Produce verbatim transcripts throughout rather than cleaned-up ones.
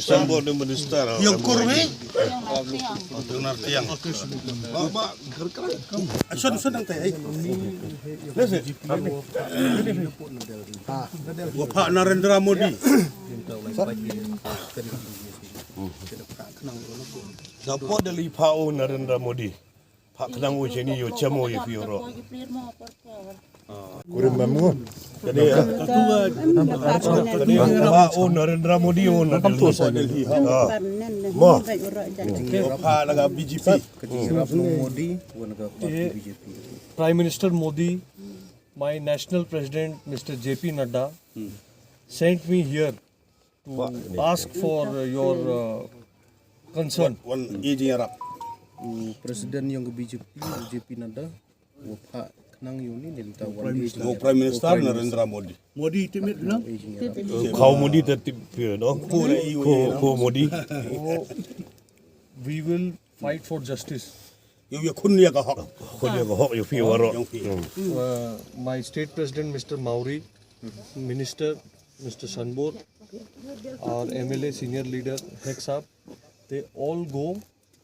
Sambor de minister. Yang kurwi. Tunar tiang. Ba ba. Asan asan ang tay. Wa pha Narendra Modi. Dapo Delhi pha o Narendra Modi. Pha khnang u chini yo chamo yo phi ro. Kurim mamu. Kade kade pha o Narendra Modi o Narendra Modi. Mo. Pha laga B J P. Modi, one of the B J P. Prime Minister Modi, my national president Mister J P Nadda sent me here to ask for uh, your uh, concern. Wan iji yarap. U President yong B J P, J P Nadda, u pha khnang yong ni nil ta wan iji. Wo Prime Minister Narendra Modi. Modi timit no. Kau Modi tertib pio no. Ko la iwo Ko Modi. We will fight for justice. Yo yo kun ya ka hok. Ko dia ko hok yo fi waro. Yong fi. Uh, my state president Mister Mawrie, minister Mister Shanbor, our M L A senior leader Hek Sahab, they all go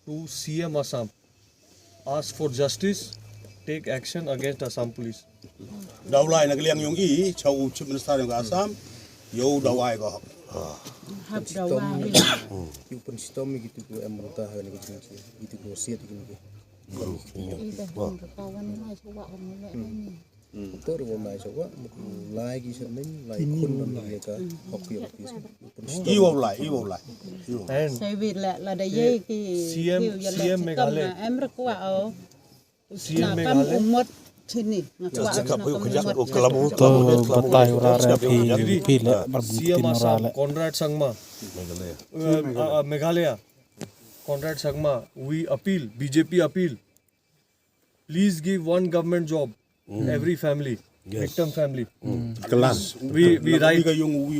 to C M Assam, ask for justice, take action against Assam police. Daw lai na ka liang yong i cha u Chief Minister yong ka Assam. Yo daw ai ko. Hap daw ai. Yu pun sitom gitu ko em ruta ha ni ko jing ki. Gitu ko siat gitu ko. Ida hong ka kawan mai sa wa hong le ni. Tor wa mai sa wa mu lai ki sa ning lai kun don ye ka hok yo ki. I wa lai, i wa lai. I wa lai. And Sai wi la la da ye ki C M, ki ya la C M chitom Meghalaya. Na em ra kwa o. C M Meghalaya. Umot chini. Nga kwah. Cakap na yu kam kejap umot. Ko kelamu. To batai ura re phi phi le bar C M Assam, Conrad Sangma. Meghalaya. Uh, uh, Meghalaya. Conrad Sangma, we appeal, B J P appeal. Please give one government job every family, victim family. Kelas. We we write. Ka yung wi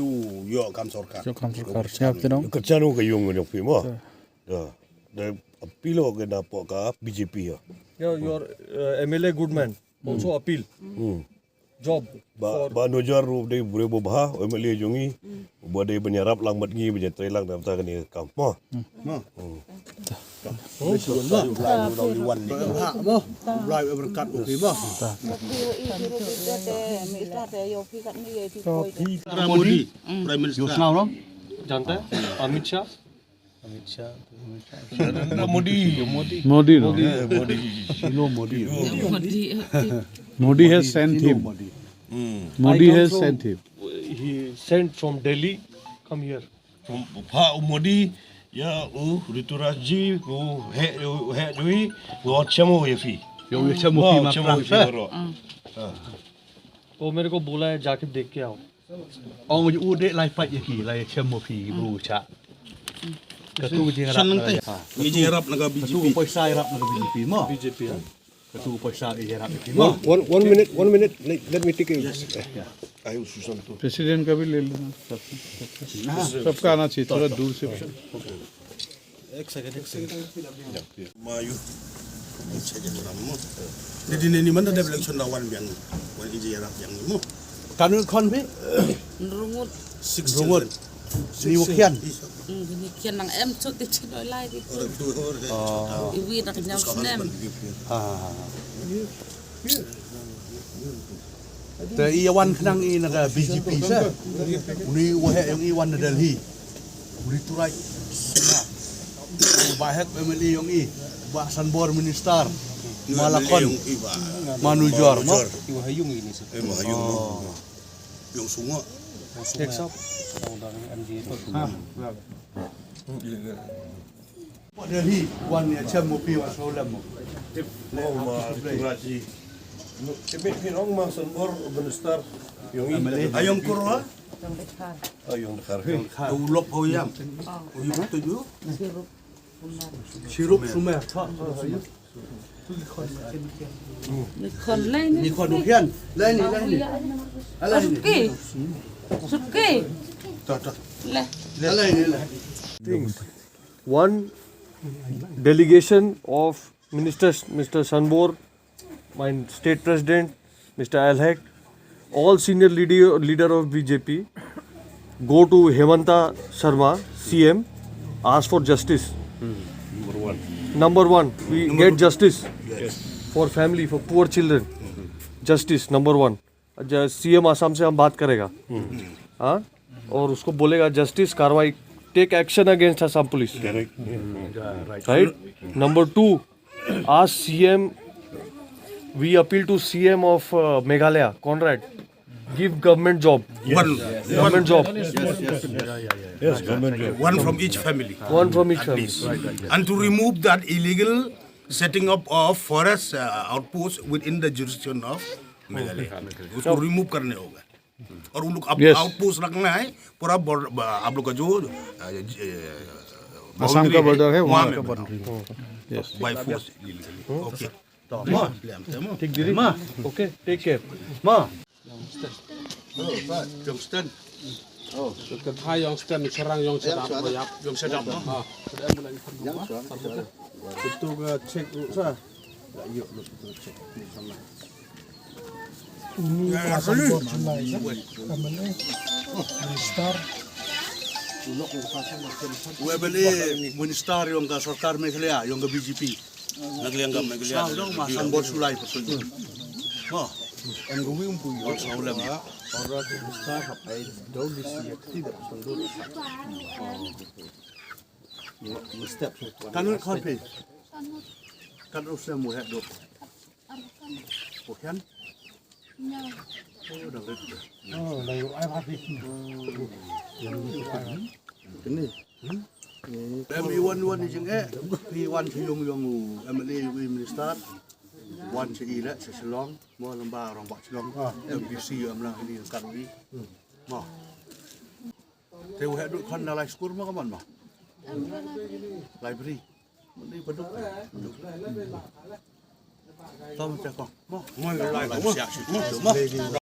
yo kam sorkar. Yo kam sorkar. Siap tu dong. Ka chanu ka yung yung phi mo. Da da pilo ke da po ka B J P ya. Yeah, your uh, M L A Goodman also appeal job. Ba ba nojar ru dei bre bo bha M L A jong i. Ba dei ban yarap lang mat ngi ba jatrai lang da ta kani kam. Mo. Modi, Prime Minister. Janata hai? Amit Shah. Amit Shah. Narendra Modi. Modi, no? Modi. Modi. You know Modi. Modi. Modi has sent him. Modi has sent him. He sent from Delhi, come here. Pha u Modi, ïa u Rituraj ji, u heh, u heh jui, u ot chamo ïa phi. Ïa u chamo phi ma chamo phi ro. वो मेरे को बोला है, जाके देख के आओ। Ong u de lai pat ïa ki, lai chamo phi bru cha. Katu jing rap na ka B J P. Katu poisa rap na ka B J P mo. B J P. Katu poisa ïa rap ïa phi mo. One, one, one minute, one minute. Let, let me take it. President का भी ले लेना। सबका आना चाहिए, थोड़ा दूर से। एक सेकंड, एक second. Mayu. Ni di ni mana da election da wan biang. Wan iji ïa rap biang mo. Kanu kon phi? Nrungut. Six. Nrungut. Ni u khian. Ni khian nang em chot ti chino lai di. Iwi nak nyam snem. Te i wan khnang i na ka B J P sa. Uni u heh yong i wan na Delhi. Uni turai. Ba hek M L A yong i. Ba Sanbor minister. Malakon. Manujor mo. Iwa hayung ini sa. Yong sunga. Next up. Delhi wan ïa chem mo phi wan sawlem mo. Mo ma Turaji. Tibit phi ong ma Sanbor minister. Ayong kurwa. Ayong dkhar. U lok ho yam. U yum tu ju. Sirup sumer. Ni khon lai ni. Ni khon u khian. Lai ni, lai ni. Alai ni. Suki. Suki. Ta ta. Le. Alai ni, lai. Things. One, delegation of ministers, Mister Sanbor, my state president, Mister Alhek, all senior leader, leader of B J P, go to Himanta Sarma, C M, ask for justice. Number one. Number one, we get justice for family, for poor children. Justice, number one. अच्छा, C M Assam से हम बात करेगा, हाँ, और उसको बोलेगा जस्टिस कार्रवाई, take action against Assam police, right? Number two, ask C M, we appeal to C M of uh, Meghalaya, Conrad, give government job. One, government job. Yes, government job. One from each family. One from each family. And to remove that illegal setting up of forest uh, outpost within the jurisdiction of Meghalaya. उसको रिमूव करने होगा। और उन लोग आउटपोस्ट रखना है पूरा। आप लोग का जो आसाम का बॉर्डर है, वहाँ का border. Yes. By force. Okay. ठीक दीदी। Okay, take care. Ma. Youngstown. Oh, ka thai Youngstown, Cherang Youngstown, Youngstown. Itu ka check sa. Uni ka Sanbor Julai, M L A, minister. U M L A minister yong ka sorkar Meghalaya, yong ka B J P. Meghalaya ka Meghalaya. Sa dong ma Sanbor Julai betul. Ha. Em ka wi um pui. Ora ka minister hap ai dau di si ya kti da Sanbor. Kanun kon phi. Kan u sem u heh duk. Pukhian. Em i wan wan i jing eh, i wan sha yung yung u M L A, u minister. Wan sha i leh sha Shillong, mo lem ba rong ba Shillong. M P C em lang i kan i. Mo. Te u heh duk khon na lai skur mo ka mon mo. Library. Tom te ko. Mo. Mo lai mo.